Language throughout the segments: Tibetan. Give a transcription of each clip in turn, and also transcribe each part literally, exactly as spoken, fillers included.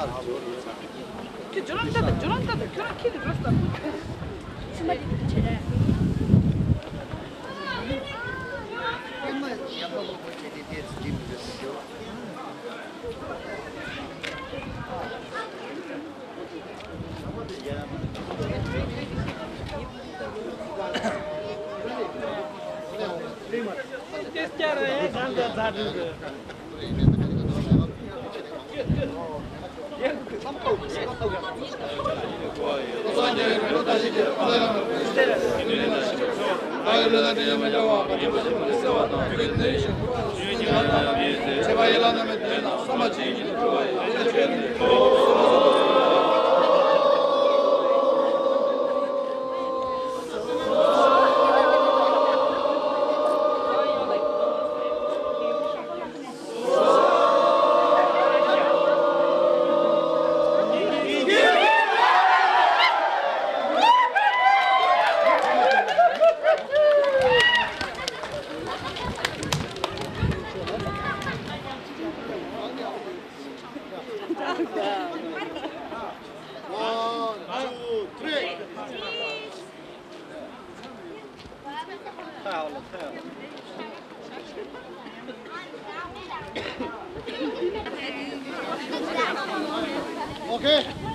ཁྱོད་ཇོ་རང་ལྟ་དང་ཇོ་རང་ལྟ་དང་ཁྱོད་རང་ཁྱེད་ཀྱི་རོ་ལྟ། ཕྱི་མ་དེ་དུ་བྱེད་རེད། One, two, three. Okay.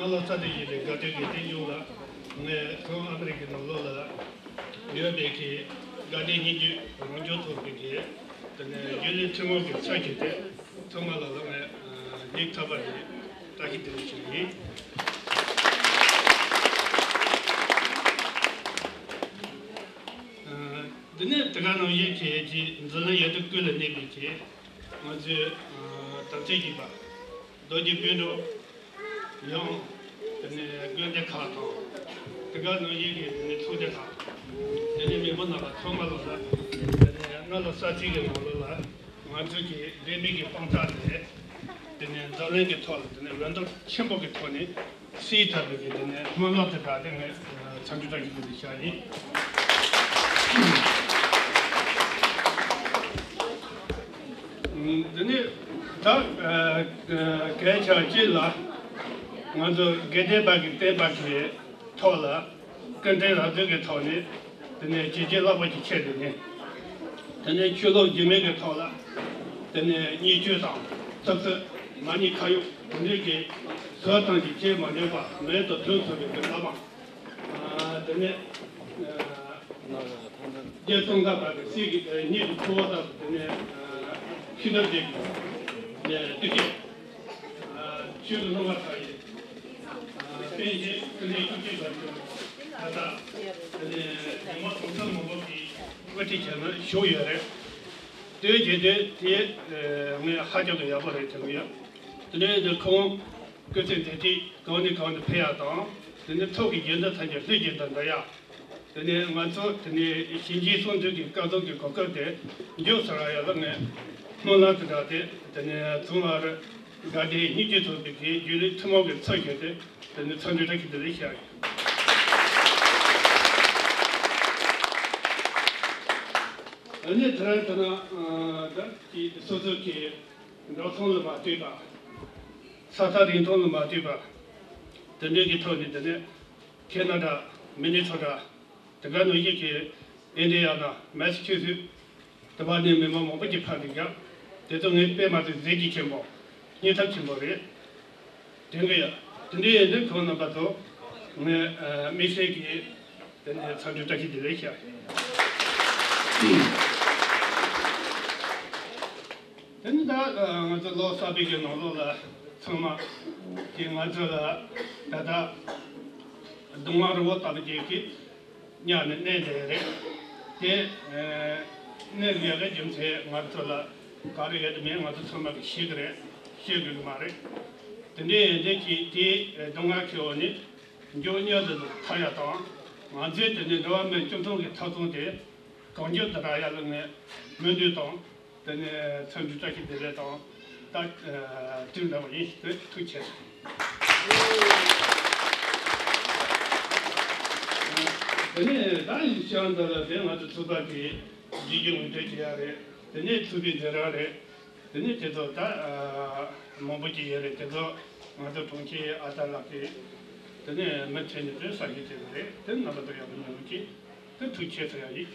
གནམ་ལོ་རྩ་དེ་ཡིན་པའི་དགའ་སྟོན་གྱི་རྟེན་འབྱུང་ལ། ངས་ཁོང་ཨ་མི་རི་ཀའི་ནང་ལོགས་ལ་ཡོད་པའི་གི་དགའ་ལྡན་སྙན་བརྒྱུད་རང་སྐྱོང་ཚོགས་པའི་གི་དེ་ནས་རྒྱུན་ལས་ཐུན་མོང་གི་ཚབ་བྱས་ཏེ་ཚང་མ་ལ་ལ་ངས་སྙིང་ཐག་པ་ནས་བཀྲ་ཤིས་བདེ་ལེགས་ཞུ་གི་ཡིན། འདི་ནས་དེ་ག་ནང་བཞིན་གྱི་འཛམ་གླིང་ཡུལ་གྲུ་ཀུན་ལ་གནས་པའི་གི་ང་ཚོའི་དམ་ཚིག་ཡིན་པ། རྡོ་རྗེ་སྤུན་གྲོགས་ཡང་དེ་ནས་དགོན་སྡེ་ཁག་དང་དེ་ག་ནང་བཞིན་གྱི་དེ་ནས་ཚོགས་སྡེ་ཁག་དེ་ནས་མི་སྣ་ཁག་ཚང་མ་ལ་ལ་དེ་ནས་སྔ་ལོ་གསར་ཚེས་ཀྱི་ནང་ལོགས་ལ་ང་ཚོའི་གི་འབྲེལ་མི་གི་དཔང་རྟགས་དེ་དེ་ནས་འཛམ་གླིང་གི་ཐོག་ལ་དེ་ནས་འོས་འདེམས་ཆེན་པོ་གི་ཐོག་ནས་སྲིད་ཐབས་ཀྱི་དེ་ནས་སྨོན་ལམ་དེ་དག་དེ་ངས་འཚམས་འདྲི་བཀྲ་ཤིས་བདེ་ལེགས་ཞུ་ཡིན། འདི་ནི་ད་གལ་ཆེ་བ་གཅིག་ལ་ང་ཚོ་དགེ་ལྡན་པ་གི་བསྟན་པ་གི་ཐོག་ལ་སྐུ་མགྲོན་རབ་བྱུང་གི་ཐོག་ནས་དེ་ནས་བྱས་རྗེས་བརླག་པ་ཅིག་ཆེ་དེ་ནས་དེ་ནས་ཆོས་ལུགས་རྒྱུད་སྨད་ཀྱི་ཐོག་ལ་དེ་ནས་བརྙས་བཅོས་དང་ཐུབ་ཚོད་མ་ཉེས་ཁ་གཡོག་དེ་འདྲའི་གི་བཟོ་སྟངས་ཀྱི་ཆེས་མ་འཇོག་པ་མེད་དུ་ཐོན་ཐུབ་པའི་གི་བསླབ་པ། དེ་ནས་རྒྱལ་ཙོང་ཁ་པ་གི་སྲས་ཀྱི་སྙིང་གི་ཕུ་བོ་དང་དེ་ནས་ཕྱི་ནང་རྒྱལ་གྱི་ཏི་ཤེ་ཆོས་ཀྱི་སློབ་མ་ཚང་ཡིན། པཎ་ཆེན་ཀུན་ལེགས་བཅུ་གཅིག་པ་ཚོ་ད་ལྟ་དེ་ནས་ཉི་མ་གུང་ཁྲན་མང་པོ་གི་དབུ་ཁྲིད་བྱས་ན་བཞུགས་ཡོད་རེད། དེའི་རྗེས་དེ་དེ་ངས་ཧ་ཅང་གི་ཡག་པོ་རེད་དྲན་གི་ཡོད། དེ་ནས་འདི་ཁོང་སྐུ་ཚེ་མཛད་རྗེས་གང་ནས་གང་དུ་ཕེབས་ཡག་དང་དེ་ནས་ཐུགས་ཀྱི་དགྱེས་འདུན་ཐམས་ཅད་ལྷུན་གྱིས་འདི་འདྲ་ཡག་དེ་ནས་ང་ཚོ་དེ་ནས་ཞིང་ཆེན་སྲུང་སྐྱོབ་ཀྱི་སྐབས་དང་གི་གོ་སྐབས་དེ་མགྱོགས་སུ་རག་ཡག་ལ་ངས་སྨོན་ལམ་དེ་དག་དེ་དེ་ནས་ཚང་མར་དགའ་ལྡན་སྙིང་རྗེ་ཚོགས་པའི་གི་རྒྱུན་ལས་ཐུན་མོང་གི་ཚབ་ཞུས་ཏེ་དེ་ནས་འཚམས་འདྲི་བཀྲ་ཤིས་བདེ་ལེགས་ཞུ་ཡག་ཡིན། ཨ་ནི་དེ་རིང་དེ་ན་ད་ཀྱི་སོ་སོ་གི་འགྲོ་སོང་ལ་མ་ལྟོས་པ། ས་ཐག་རིང་ཐུང་ལ་མ་ལྟོས་པ། དེ་འདྲའི་གི་ཐོག་ནས་དེ་ནས་ཁེ་ན་ཌ། མི་ནི་སོ་ཊ། དེ་ག་ནང་བཞིན་གྱི་ཨིན་ཌི་ཡ་ན། མེ་སི་ཆུ་སི། དེ་བ་ནས་མི་མང་མང་པོ་ཅིག་ཕེབས་འདུག་ཀྱང་དེ་ཚོ་ངས་དཔེ་མ་ཚད་གཟི་བརྗིད་ཆེན་པོ། སྙིང་སྟོབས་ཆེན་པོ་རེད། དེ་འདྲ་ཡིན་དུས་ཁོང་རྣམ་པ་ཚོ་ངས་དམིགས་བསལ་གྱིས་དེ་ནས་འཚམས་འདྲི་བཀྲ་ཤིས་བདེ་ལེགས་ཞུ། དེ་ནི་ད་ང་ཚོ་ལོ་གསར་པའི་གི་ནང་ལོགས་ལ་ཚང་མ་གི་ང་ཚོ་ལ་ད་ལྟ་སྡུག་བསྔལ་རི་བོ་ལྟ་བུ་ཅིག་གི་གཉའ་ནས་མནན་བསྡད་རེད། དེ་མནན་དགོས་ཡག་གི་རྒྱུ་མཚན་ང་ཚོ་ལ་ག་རེ་ཡོད་དམ་མེད་ང་ཚོ་ཚང་མ་གི་ཤེས་ཀྱི་རེད། ཤེས་དགོས་ཀྱི་མ་རེད། དེ་འདྲའི་ཡོན་ཏན་གྱིས་དེའི་སྡུག་བསྔལ་གྱི་འོག་ནས་མགྱོགས་མྱུར་དུ་ཐར་ཡག་དང་། ང་ཚོས་དེ་ནས་འགྲོ་བ་མི་སྤྱི་ཚོགས་ཀྱི་ཐབ་ཚང་དེ་གང་མགྱོགས་དུ་རག་ཡག་ལ་ངས་སྨོན་འདུན་དང་། དེ་ནས་འཚམས་འདྲི་བཀྲ་ཤིས་བདེ་ལེགས་དང་། ད་དེ་འདྲ་བ་ཡིན། ཐུགས་རྗེ་ཆེ། དེ་ནས་ད་ཡིན་ཤང་འདི་ལ་དེ་ང་ཚོ་ཚོགས་པ་གི་བསྒྲིགས་རྒྱུ་ངོས་འཛིན་བྱེད་ཡག་རེད། དེ་ནས་ཚོགས་པའི་འཛིན་རགས་རེད། དེ་ནས་དེ་ཚོ་ད་མང་པོ་ཅིག་ཡོད་རེད། དེ་ཚོ་ང་ཚོ་གྲོང་ཁྱེར་ཨ་ད་ལགས་ཀྱིས་དེ་ནས་མི་ཚེ་ནས་དེ་གསར་ཞིག་བྱས་པ་རེད། དེ་རྣམ་པ་ཚོ་ཡག་པོ་ཉོན་གྱིས། དེ་ཐུགས་རྗེ་ཆེ་ཟེར་ཡག་ཡིན།